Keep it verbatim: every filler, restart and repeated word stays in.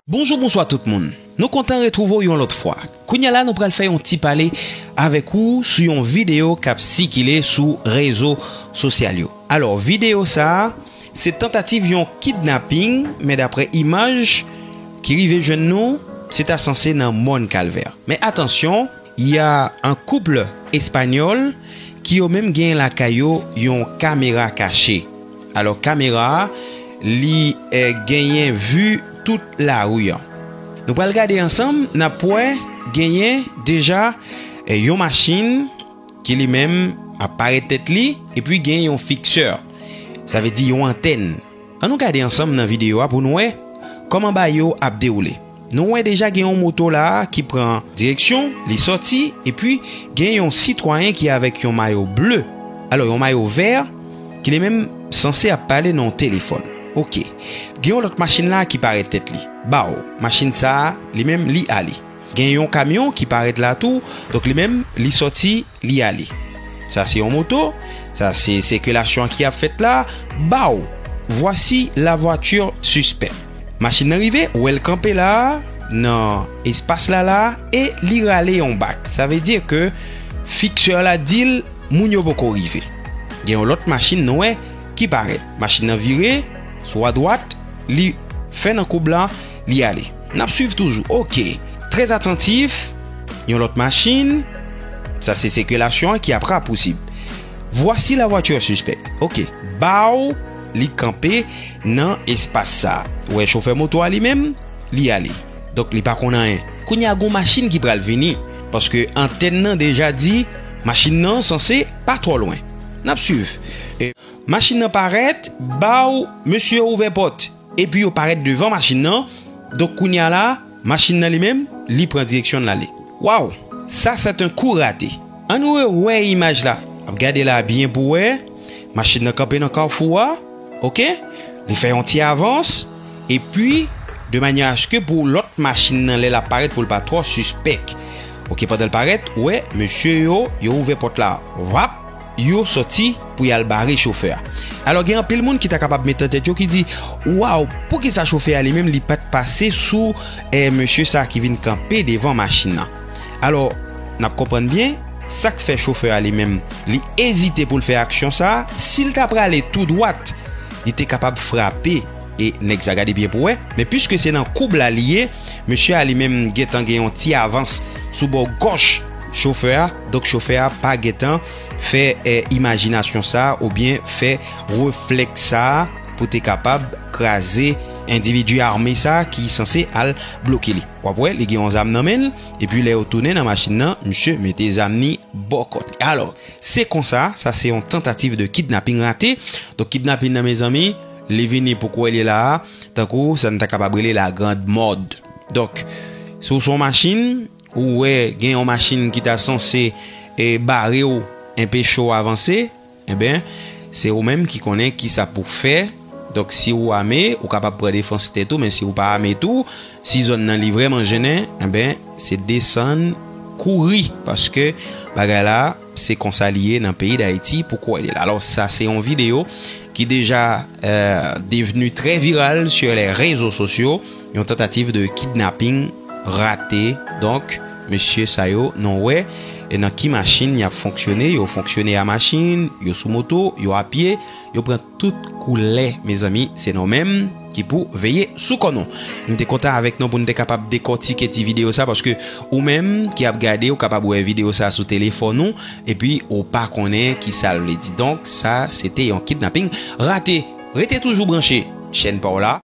Bonjou, bonswa tout moun. Nou kontan retwouve w yon lòt fwa. Kounye a la, nou pral fè yon ti pale avèk ou sou yon videyo k ap sikile sou rezo sosyal yo. Alò, videyo sa a, se tantativ yon kidnaping, men daprè imaj ki rive jwenn nou, se ta sanse nan Mòn Kalvè. Men atansyon, y a un couple espagnol ki yo menm genyen lakay yo yon kamera kache. Alò, kamera a, li, eh, genyen vi tout lari a. Nou pral gade ansanm, n ap wè genyen deja, eh, yon machin ki li menm ap parèt tèt li, epi genyen yon fiksè. Sa vle di yon antèn. Ann nou gade ansanm nan videyo a pou n wè kòman bagay yo ap dewoule. Nou wè deja gen yon moto la ki pran direksyon, li sòti, epi gen yon sitwayen ki avèk yon mayo ble, alò yon mayo vè, ki li menm sanse ap pale nan yon telefòn. Oke. Gen yon lòt machin la ki parèt tèt li. Baw, machin sa a, li menm, li ale. Gen yon kamyon ki parèt la tou, donk li menm, li sòti, li ale. Sa se yon moto, sa se sikilasyon ki ap fèt la. Baw, voici la voiture suspecte. Machin nan rive, ou wè l kanpe la, nan espas la la, e li rale yon bak. Sa vle di ke fiksè la di l, moun yo poko rive. Gen yon lòt machin nou wè ki parèt. Machin nan vire, sou adwat, li fè nan koub la, li ale. N ap swiv toujou. Oke. Trè atantif. Yon lòt machin. Sa se sikilasyon an ki ap rapousib. Voici la voiture suspecte. Oke. Baw, li kanpe nan espas sa. Ou wè chofè moto a li menm, li ale. Donk li pa konn anyen. Kounye a gon machin ki pral vini. Paske antèn nan deja di machin nan sanse pa twò lwen. N ap swiv. E machin nan parèt, baw, mesye ouvè pòt. Epi yo parèt devan machin nan. Donk kounye a la, machin nan li menm, li pran direksyon l ale. Waw! Sa se yon kou rate. Ann nou rewè imaj la. Ap gade la byen pou wè. Machin nan kanpe nan kafou a. Oke? Li fè yon ti avans. Epi, de manyè aske pou lòt machin nan, lè l ap parèt, pou l pa twò sispèk. Oke, pandan l parèt, ou wè, mesye yo, yo ouvè pòt la. Vap! Yo sòti pou y al bare chofè a. Alò, gen anpil moun ki ta kapab met nan tèt yo ki di, waw, poukisa chofè a li menm li pa t pase sou, eh, mesye sa a ki vin kanpe devan machin nan? Alò, n ap konprann byen, sa k fè chofè a li menm, li ezite pou l fè aksyon sa a, si l ta prale tou dwat, li te kapab frape e nèg sa, gade byen pou wè. Men piske se nan koub la li ye, mesye a li menm gentan gen yon ti avans sou bò gòch chofè a. Donk chofè a pa gentan fè, eh, imajinasyon sa a oubyen fè reflèks sa a pou te kapab kraze endividi ame sa a ki sanse al bloke li. W ap wè, li gen yon zam nan men l, epi lè yo tounen nan machin nan, misye mete zam ni bò kòt li. Alò, se konsa, sa se yon tantativ de kidnaping rate. Donk, kidnaping nan, mezanmi, li vini pou kwè li la a, tankou sa n ta kapab rele la grande mode. Donk, si w se yon machin, ou wè gen yon machin ki ta sanse, e, bare w, enpeche w avanse, enben, se ou menm ki konnen kisa pou fè. Donk, si ou ame, ou kapab pran defans tèt ou, men si ou pa ame tou, si zòn nan li vrèman jennen, enben, se desann kouri, paske bagay la, se konsa li ye nan peyi Dayiti pou kwè li la. Alò, sa se yon videyo ki deja, euh, devenu très viral sur les réseaux sociaux, yon tantativ de kidnaping rate. Donk, mesye sa yo, nou wè, e nan ki machin y ap fonksyone, yo fonksyone a machin, yo sou moto, yo a pye, yo pran tout koulè, mezanmi, se nou menm ki pou veye sou kò nou. M te kontan avèk nou pou n te kapab dekòtike ti videyo sa, paske ou menm ki ap gade, ou kapab wè videyo sa sou telefòn ou, epi ou pa konnen ki sa l vle di. Donk, sa, se te yon kidnaping rate. Rete toujou branche chèn pa w la.